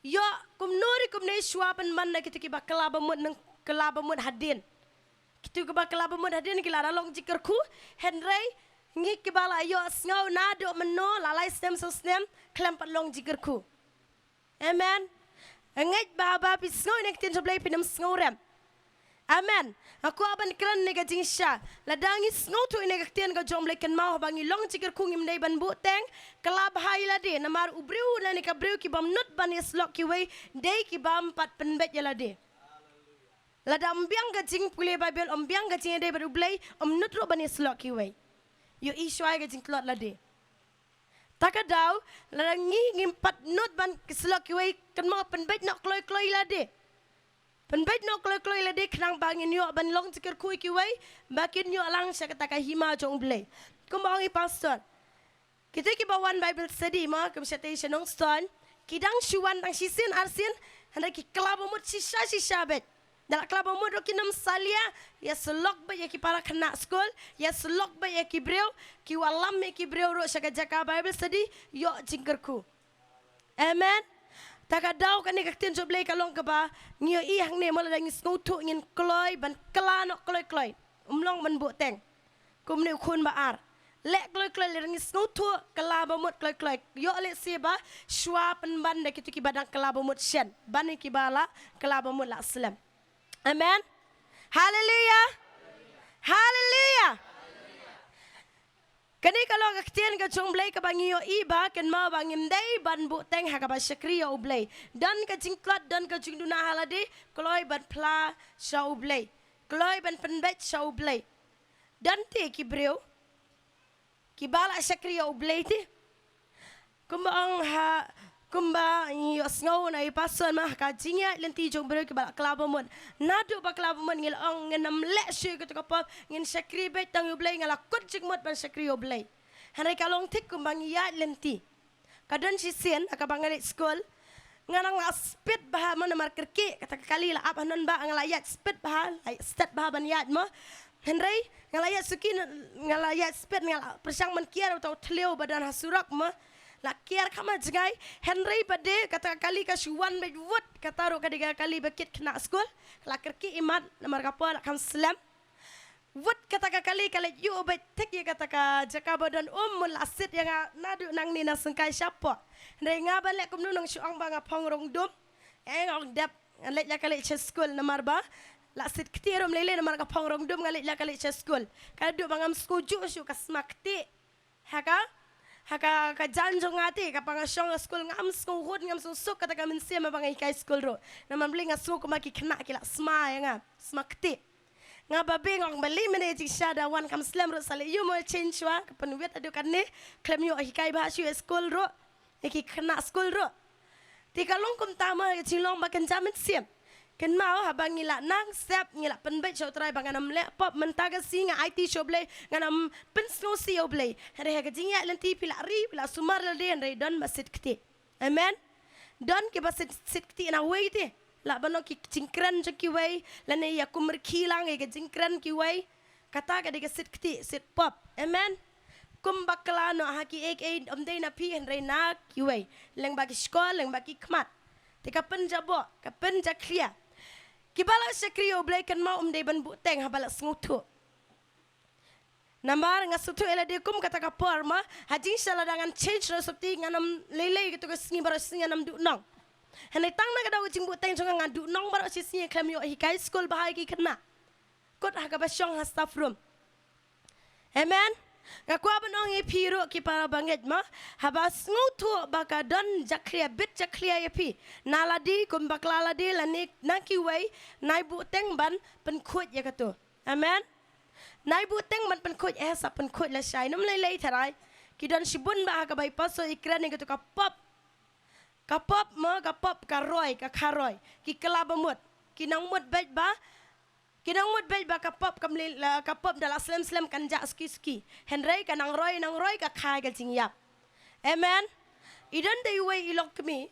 Ïoh kumno ruh kumne shuwa pynban da kito kiba kylla ba mut, nang kylla ba mut hadien. Kito kiba kylla ba mut hadien ki la da long jingkyrkhu, hynrei ngi kiba la ïohsngew naduh mynno, la lai snem saw snem, khlem pat long jingkyrkhu. Amen. Ngeit ba haba phi sngew ïa kane ka ktien jong U Blei phin ym sngewrem. Amen. Nga kwah ban kren ïa ka jingshisha. Lada ngi sngewthuh ïa kane ka ktien ka jong U Blei, kynmaw haba ngi long jingkyrkhu ngim dei ban buh teng, kylla bha ïa lade, namar u briew lane ka briew kibym nud ban ïasyllok kiwei, dei kibym pat pynbeit ïa lade. Lada ym biang ka jingpule Baibl, ym biang ka jingïadei bad U Blei, ym nud ruh ban ïasyllok kiwei. Ïohi shuwa ïa ka jingtlot lade. Ta ka daw, lada ngi ngim pat nud ban ïasyllok kiwei, kynmaw pynbeit noh kloi kloi ïa lade. Pynbeit noh kloi kloi ïa lade khnang ba ngin ïoh ban long jingkyrkhu ïa kiwei, ba kin ïoh lang sha kata ka hima jong U Blei. Kumba ong i pastor, kito kiba wan Bible study mo, kum shatei sha Nongstoiñ, ki dang shu wan tang shisien arsien, hynrei ki kylla ba mut shisha shisha beit. Da la kylla ba mut ruh kin ym salia, ïasyllok beit ïa ki para khynnah skul, ïasyllok beit ïa ki briew, ki wallam ïa ki briew ruh sha ka jaka Bible study, ïoh jingkyrkhu. Amen. Ta ka daw kane ka ktien jong U Blei ka long kaba ngi ïohi hangne, mo, lada ngi sngewthuh ngin kloi ban kylla noh kloi kloi. Ym long ban buh teng. Kumne u khun ba ar. Leh kloi kloi, lada ngi sngewthuh kylla ba mut kloi kloi. Ïoh lehse ba shuwa pynban da kito kiba dang kylla ba mut shen ban ïa kiba la kylla ba mut la slem. Amen. Haleluya. Haleluya. Kane ka long ka ktien ka jong U Blei kaba ngi ïohi ba kynmaw ba ngim dei ban buh teng ha kaba shakri ïa U Blei. Don ka jingtlot, don ka jingduna ha lade, kloi ban phla sha U Blei. Kloi ban pynbeit sha U Blei. Don te ki briew kiba la shakri ïa U Blei te. Kumba ong ha Kumba ngi ïohsngew na i pastor ma, ha ka jingïaid lynti jong briew kiba la kylla bamut. Naduh ba kylla bamut ngi la ong ngin ym leh shuh ïa kato ka pop, ngin shakri beit tang ïa U Blei, nga la kut jingmut ban shakri ïa U Blei. Hynrei ka long thik kumba ngi ïaid lynti. Ka don shisien ha kaba nga leit skul, nga nang la spit bha mo namar kyrkieh kata ka kali la ap hangno ba nga la ïaid spit bha, la stet bha ban ïaid mo. Hynrei nga la ïaid suki, nga la ïaid spit, nga la pyrshang ban kiar uta u thliew ba don ha surok mo. La kiar kham jngai, hynrei ba dei kata ka kali ka shu wan beit wut, kata ruh ka dei ka kali ba kit khynnah skul. La kyrkieh imat namar ka por la kham slem. Wut kata ka kali ka leit ïuh beit thik ïa kata ka jaka ba don um, mo la sit ïa nga naduh nangne na syngkai shapoh. Hynrei nga ban leh kumno, nang shu ong ba nga phong rong dum. Eng ong dep, nga leit la ka leit sha skul namar ba la sit kti ruh ym lei lei namar ka phong rong dum, nga leit la ka leit sha skul. Ka duh ba ngam sngewjuh shuh, ka sma kti. Ha ka, ha ka, ka jan jong nga te, ka ba nga shong ha skul ngam sngewhun, ngam sngewsuk kata ka mynsiem ba nga hikai skul ruh. Namar balei, nga sngew kumba ki khynnah ki la sma ïa nga, sma kti. Nga ba beng ong balei mynne jingshisha da wan kham slem ruh, sa leh ïuh mo change shuwa, ka pynwit haduh katne, khlem ïoh hikai bha shuh ïa skul ruh, ïa ki khynnah skul ruh. Te ka long kumta mo, ka jinglong ba kynja mynsiem. Kynmaw haba ngi la nang sep, ngi la pynbeit sha U Trai ba ngan ym leh pop, mynta ka sngi nga aiti sha U Blei, ngan ym pynsngewsih ïa U Blei. Hynrei ha ka jingïaid lynti phi la ri, phi la sumar lade, hynrei don ba sit kti. Amen. Don kiba sit, sit kti na wei te. Lah ban long ki jingkren jong kiwei, lane ïa kumrkhie lang ïa ka jingkren kiwei. Kata ka dei ka sit kti, sit pop. Amen. Kum bakla noh ha kiei kiei, ym dei na phi hynrei na kiwei. Lyngba ki shkor, lyngba ki khmat. Te ka pynjaboh, ka pynjakhlia. Kiba la shakri ïa U Blei, kynmaw ym dei ban buhteng haba la sngewthuh. Namar nga sngewthuh ïa lade kum kata ka por mo, ha jingshisha lada ngan change ruh sopti, ngan ym lei lei kato ka sngi baroh shi sngi ngan ym duh nong. Hynrei tang na ka daw ka jingbuhteng jong nga, nga duh nong baroh shi sngi, khlem ïoh hikai skul bha ïa ki khynnah. Kut ha kaba shong ha staff room. Amen. Nga kwah ban ong ïa phi ruh ki para bangeit mo, haba sngewthuh ba ka don jakhlia, bit jakhlia ïa phi, na lade kum bakla lade lane na kiwei, nai buhteng ban pynkhuid ïa kato. Amen. Nai buhteng ban pynkhuid, eh, sa pynkhuid lashai, ym lei lei tharai. Ki don shibun bha ha kaba i pastor i kren ïa kato ka pop. Ka pop mo, ka pop ka roi, ka kha roi. Ki kylla bamut. Ki nang mut beit ba, ki nang mut beit ba ka pop kam lei, la, ka pop da la slem slem kan jah suki suki. Hynrei ka nang roi, nang roi, ka kha ïa ka jingïap. Amen. I don da iwei i longkmie.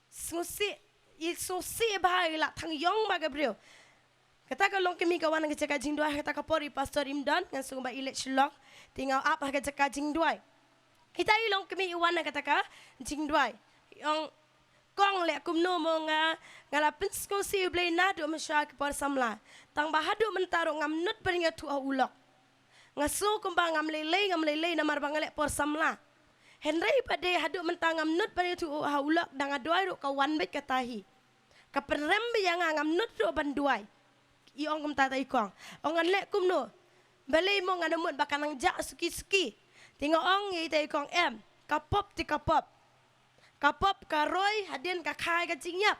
Sngewsih, i sngewsih bha, i la thang ïong bha ka briew. Kata ka longkmie ka wan ha ka jaka jingduwai, ha kata ka por i pastor im don, ngan sngew ba i leit Shillong. Te nga ap ha ka jaka jingduwai. Ita i longkmie i wan ha kata ka jingduwai. I ong, kong, leh kumno mo, nga, nga la pynsngewsih ïa U Blei naduh mynshuwa ki por samla. Tang ba haduh mynta ruh ngam nud ban ïathuh ha u lok. Nga sngew kumba ngam lei lei, ngam lei lei namar ba nga leh por samla. Hynrei pat de haduh mynta ngam nud ban ïathuh ha u lok, da nga duwai ruh ka wan beit kata hi. Ka pynrem beit ïa nga, ngam nud ruh ban duwai. I ong kumta ita i kong. Ong ngan leh kumno. Balei mo, ngan ym mut ba ka nang jah suki suki. Te nga ong ïa ita i kong, em, ka pop te ka pop. Ka pop ka roi, hadien ka kha ïa ka jingïap.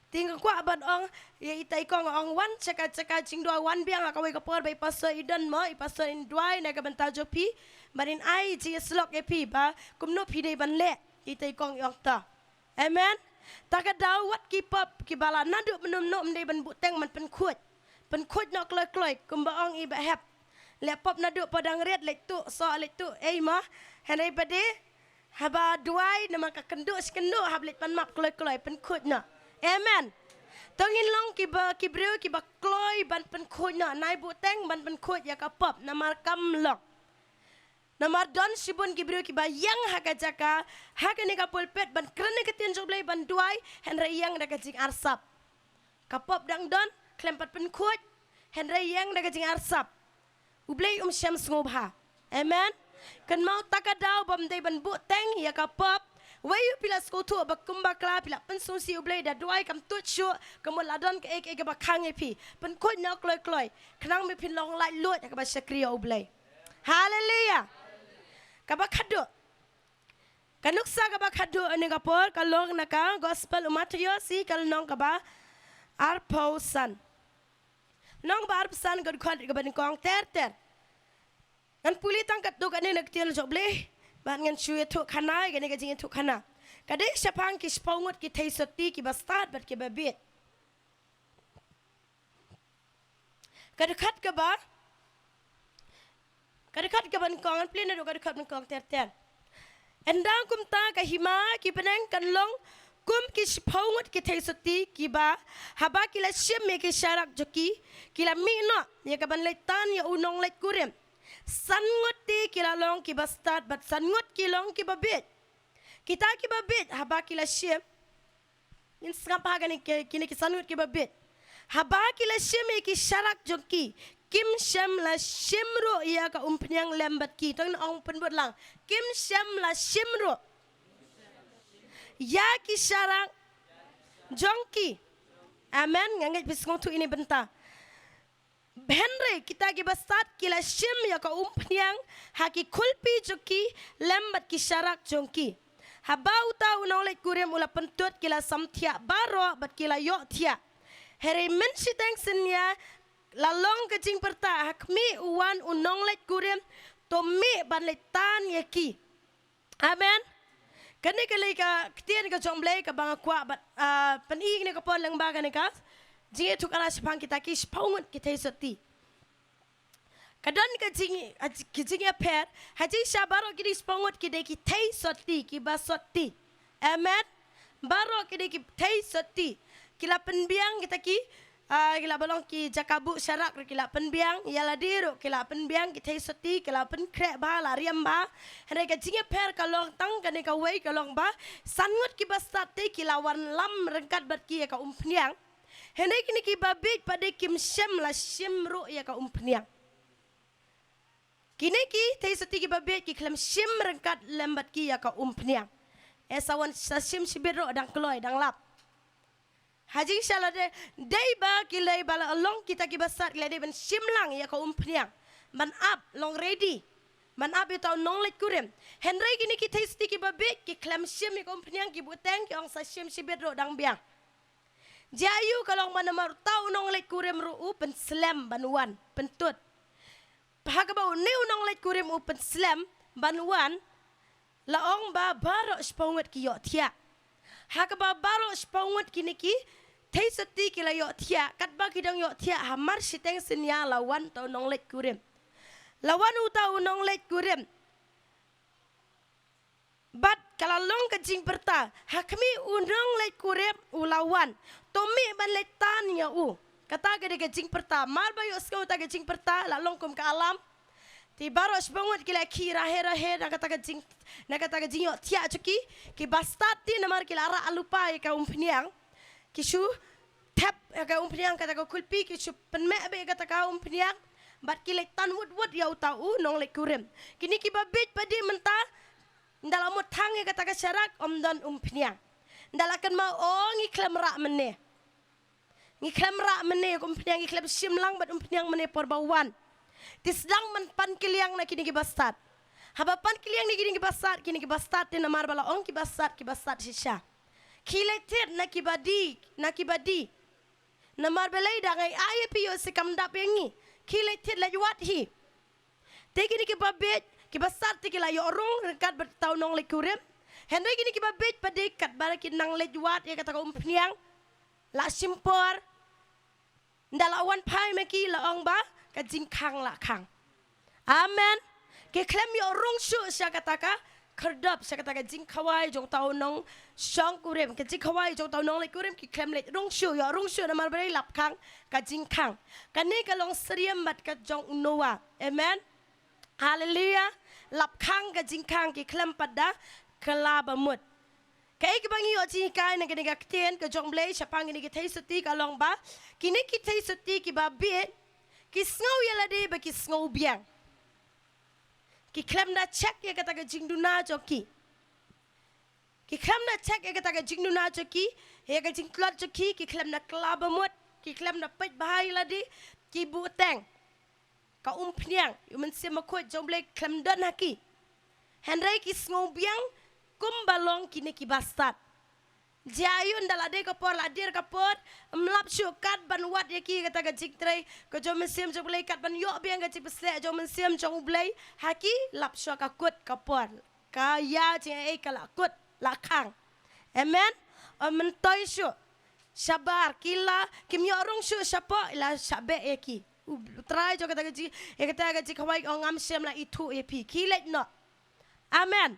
Te nga kwah ban ong ïa ita i kong, ong wan sha ka jaka jingduwai, wan biang ha kawei ka por ba i pastor i don mo, i pastor in duwai na ka bynta jong phi, ban in ai jingïasyllok ïa phi ba kumno phi dei ban leh. Ita i kong i ong to. Amen. Ta ka daw wat ki pop kiba la naduh mynno mynno ym dei ban buhteng ban pynkhuid. Pynkhuid noh kloi kloi kumba ong i Bah Hep. Leh pop naduh pdeng rit, leit tuh soh, leit tuh ei mo. Hynrei pat de haba duwai namar ka kynduh shi kynduh, hap leit pan map kloi kloi, pynkhuid noh. Amen. To ngin long kiba, ki briew kiba kloi ban pynkhuid noh, nai buhteng ban pynkhuid ïa ka pop namar kam long. Namar don shibun ki briew kiba ïeng ha ka jaka, ha kane ka pulpit ban kren ïa ka ktien jong U Blei, ban duwai, hynrei ïeng da ka jingarsap. Ka pop dang don, khlem pat pynkhuid, hynrei ïeng da ka jingarsap. U Blei um shym sngewbha. Amen. Kynmaw ta ka daw bym dei ban buhteng ïa ka pop. Wei u phi la sngewthuh ba kum bakla phi la pynsngewsih U Blei, da duwai kam tuid shuh, ka mut la don kaei kaei kaba khang ïa phi. Pynkhuid noh kloi kloi. Khnang ba phin long laitluid ha kaba shakri ïa U Blei. Haleluya. Kaba khatduh. Ka nuksa kaba khatduh ha kane ka por ka long na ka Gospel u Mathaios, ka lynnong kaba arphew san. Lynnong ba arphew san, ka dkhot kaba nyngkong ter ter. Ngan pule tang katto katne na ka ktien jong U Blei, bad ngan shu ïathuh khana ïa kane ka jingïathuh khana. Ka dei shaphang ki shiphew ngut ki theisotti kiba stad bad kiba bieit. Ka dkhot kaba, ka dkhot kaba nyngkong, plie naduh ka dkhot nyngkong ter ter. Ynda kumta ka hima ki bneng kan long kum ki shiphew ngut ki theisotti kiba, haba ki la shim ïa ki sharak jong ki, ki la mih noh ïa kaban leit tan ïa u nongleit kurim. San ngut te ki la long kiba stad bad san ngut ki long kiba bieit. Kita kiba bieit haba ki la shim, ngin sngap ha kane ki, kine ki san ngut kiba bieit. Haba ki la shim ïa ki sharak jong ki, kim shym la shim ruh ïa ka umphniang lem bad ki. To ngin ong pynbud lang. Kim shym la shim ruh ïa ki sharak jong ki. Amen. Nga ngeit phi sngewthuh ine i bynta. Hynrei kita kiba stad ki la shim ïa ka umphniang ha ki khulpi jong ki lem bad ki sharak jong ki. Haba uta u nongleit kurim u la pyntud, ki la samthiah baroh bad ki la ïohthiah. Hynrei mynshiteng synñia la long ka jingpyrta, ha khmih u wan u nongleit kurim, to mih ban leit tan ïa ki. Amen. Kane ka dei ka ktien ka jong U Blei kaba nga kwah ban, ah, pyni kane ka por lyngba kane ka jingïathuhkhana shaphang kita ki shiphew ngut ki theisotti. Ka don ka jing, ah, ki jingïapher, ha jingshisha baroh kine ki shiphew ngut ki dei ki theisotti, kiba sotti. Amen. Baroh ki dei ki theisotti. Ki la pynbiang kita ki, ah, ki la ba long ki jaka buh sharak ruh ki la pynbiang, ïa lade ruh ki la pynbiang, ki theisotti ki la pynkhreh bha, la riam bha. Hynrei ka jingïapher ka long tang kane kawei, ka long ba san ngut kiba stad te ki la wanlam ryngkat bad ki ïa ka umphniang. Hynrei kine kiba bieit pat de kim shym la shim ruh ïa ka umphniang. Kine ki theisotti kiba bieit ki khlem shim ryngkat lem bad ki ïa ka umphniang. Ïa sa wan sa shim shibit ruh dang kloi, dang lap. Ha jingshisha lade, dei ba ki lei ba la long kita kiba stad ki la dei ban shim lang ïa ka umphniang. Ban ap, long ready. Ban ap ïa uta u nongleit kurim. Hynrei kine ki theisotti kiba bieit ki khlem shim ïa ka umphniang, ki buteng, ki ong sa shim shibit ruh dang biang. Jia aiu? Ka long ba namar uta u nongleit kurim ruh u pynslem ban wan, pyntud. Ha kaba une u nongleit kurim u pynslem ban wan, la ong ba baroh shiphew ngut ki ïohthiah. Ha kaba baroh shiphew ngut kine ki theisotti ki la ïohthiah, katba ki dang ïohthiah, hamar shiteng synñia la wan uta u nongleit kurim. La wan uta u nongleit kurim. Bad ka la long ka jingpyrta, ha khmih u nongleit kurim u la wan, to mih ban leit tan ïa u. Kata ka dei ka jingpyrta, mar ba ïohsngew ïa kata ka jingpyrta, la long kum ka alam. Te baroh shiphew ngut ki la khie rahe rahe na kata ka jing, na kata ka jingïohthiah jong ki, kiba stad te namar ki la rah lypa ïa ka umphniang. Ki shu thep ïa ka umphniang, kata ka khulpi, ki shu pynmeh beit ïa kata ka umphniang. Bad ki leit tan wut wut ïa uta u nongleit kurim. Kine kiba bieit pat de mynta, ynda la mut thang ïa kata ka sharak, ym don umphniang. Ynda la kynmaw, o, ngi khlem rah mynne. Ngi khlem rah mynne ïa ka umphniang, ngi khlem shim lang bad umphniang mynne por ba wan. Te sdang ban pan kylliang na kine kiba stad. Haba pan kylliang na kine kiba stad, kine kiba stad te namar ba la ong kiba stad, kiba stad shisha. Khie leit thied na kiba die, na kiba die. Namar balei? Da ngi ai ïa phi ïoh shi kam dap ïa ngi. Khie leit thied leit wad hi. Te kine kiba bieit, kiba stad te ki la ïoh rung ryngkat bad uta u nongleit kurim. Hynrei kine kiba bieit pat de katba ki nang leit wad ïa kata ka umphniang, la shim por. Ynda la wan phai ma ki, la ong ba ka jingkhang la khang. Amen. Ki khlem ïoh rung shuh sha kata ka khyrdop, sha kata ka jingkhawai jong uta u nongshong kurim, ka jingkhawai jong uta u nongleit kurim, ki khlem leit rung shuh, ïoh rung shuh, namar balei? Lapkhang ka jingkhang. Kane ka long syriem bad ka jong u Noah. Amen. Haleluia. Lapkhang ka jingkhang, ki khlem pat da kylla bamut. Kaei kaba ngi ïoh jinghikai na kane ka ktien ka jong U Blei shaphang kine ki theisotti ka long ba kine ki theisotti kiba bieit ki sngew ïa lade ba ki sngewbiang. Ki khlem da check ïa kata ka jingduna jong ki. Ki khlem da check ïa kata ka jingduna jong ki, ïa ka jingtlot jong ki, ki khlem da kylla bamut, ki khlem da peit bha ïa lade, ki buteng. Ka umphniang, ïa u Mynsiem Bakhuid jong U Blei khlem don ha ki. Hynrei ki sngewbiang kumba long kine kiba stad. Jia aiu? Ynda la dei ka por, la dier ka por, ym lap shuh kat ban wad ïa ki kata ka jingtrei ka jong u Mynsiem jong U Blei, kat ban ïoh biang ka jingpynshlur jong u Mynsiem jong U Blei ha ki, lap shuh ka kut ka por. Ka ïa jingaiei ka la kut, la khang. Amen. Ym myntoi shuh shabar, ki la kim ïoh rung shuh shapoh, i la shah beh ïa ki. U Trai jong kata ka jing, ïa kata ka jingkhawai ong, ngam shym la ithuh ïa phi, khie leit noh. Amen.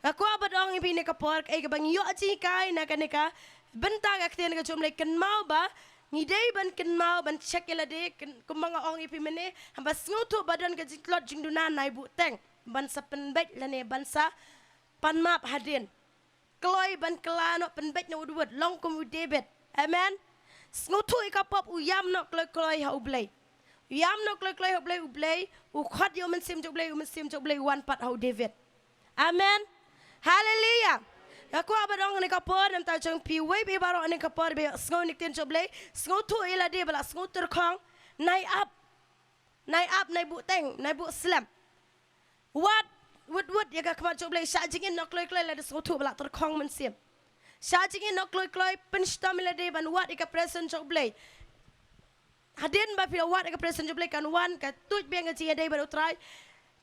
Nga kwah ban ong ïa phi kane ka por, kaei kaba ngi ïoh jinghikai na kane ka bynta ka ktien ka jong U Blei, kynmaw ba ngi dei ban kynmaw ban check ïa lade, kyn-, kumba nga ong ïa phi mynne, haba sngewthuh ba don ka jingtlot jingduna, nai buhteng ban sa pynbeit lane ban sa pan map hadien. Kloi ban kylla noh, pynbeit noh wut wut, long kum u David. Amen. Sngewthuh ïa ka pop, u ïam noh kloi kloi ha U Blei. U ïam noh kloi kloi ha U Blei, U Blei u khot ïa U Mynsiem jong U Blei, U Mynsiem jong U Blei u wan pat ha u David. Amen. Haleluia. Nga kwah ban ong ha kane ka por, namar jong phi uwei pa uwei baroh ha kane ka por ba ïohsngew ïa ka ktien jong U Blei, sngewthuh ïa lade ba la sngewtyrkhong, nai ap. Nai ap, nai buhteng, nai buh slem. Wad, wut wut ïa ka khmat jong U Blei, shah jingin noh kloi kloi lada sngewthuh ba la tyrkhong mynsiem. Shah jingin noh kloi kloi, pynshitom ïa lade ban wad ïa ka presence jong U Blei. Hadien ba phi la wad ïa ka presence jong U Blei, kan wan ka tuid biang ka jingïadei bad U Trai.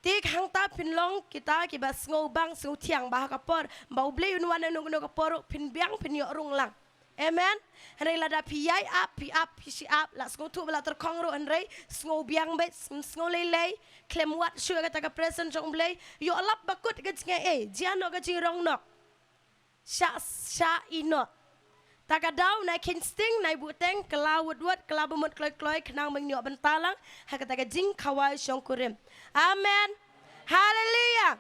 Te hangta phin long kita kiba sngewbang sngewthiang, ba ha ka por ba U Blei un wan ha kano kano ka por ruh phin biang, phin ïoh rung lang. Amen. Hynrei lada phi ïai ap, phi ap, phi shu ap, la sngewthuh ba la tyrkhong ruh hynrei sngew biang beit, sngew lei lei, khlem wad shuh ïa kata ka presence jong U Blei, ïoh lap ba kut ka jingaiei, jia noh ka jingrong noh. Shah, shah ïeh noh. Ta ka daw, nai kheiñ sting, nai buhteng, kylla wut wut, kylla bamut kloi kloi, khnang ba ngin ïoh bynta lang ha kata ka jingkhawai shongkurim. Amen. Haleluia.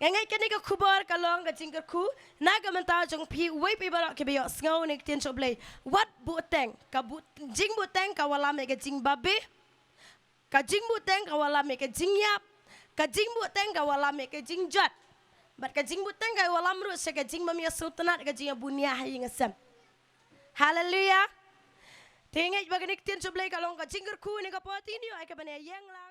Nga ngeit kane ka khubor ka long ka jingkyrkhu na ka bynta jong phi uwei pa uwei baroh kiba ïohsngew ïa ka ktien jong U Blei. Wat buhteng, ka buh-, jingbuhteng ka wallam ïa ka jingbabe. Ka jingbuhteng ka wallam ïa ka jingïap. Ka jingbuhteng ka wallam ïa ka jingjot. Bad ka jingbuhteng ka wallam ruh sha ka jingbym ïasngewtynnad, ka jingïabunia ha ïing ha sem. Haleluia. Te nga ngeit ba kane ka ktien jong U Blei ka long ka jingkyrkhu ha kane ka por, te ngin ïoh ïa kaban ïeng lang.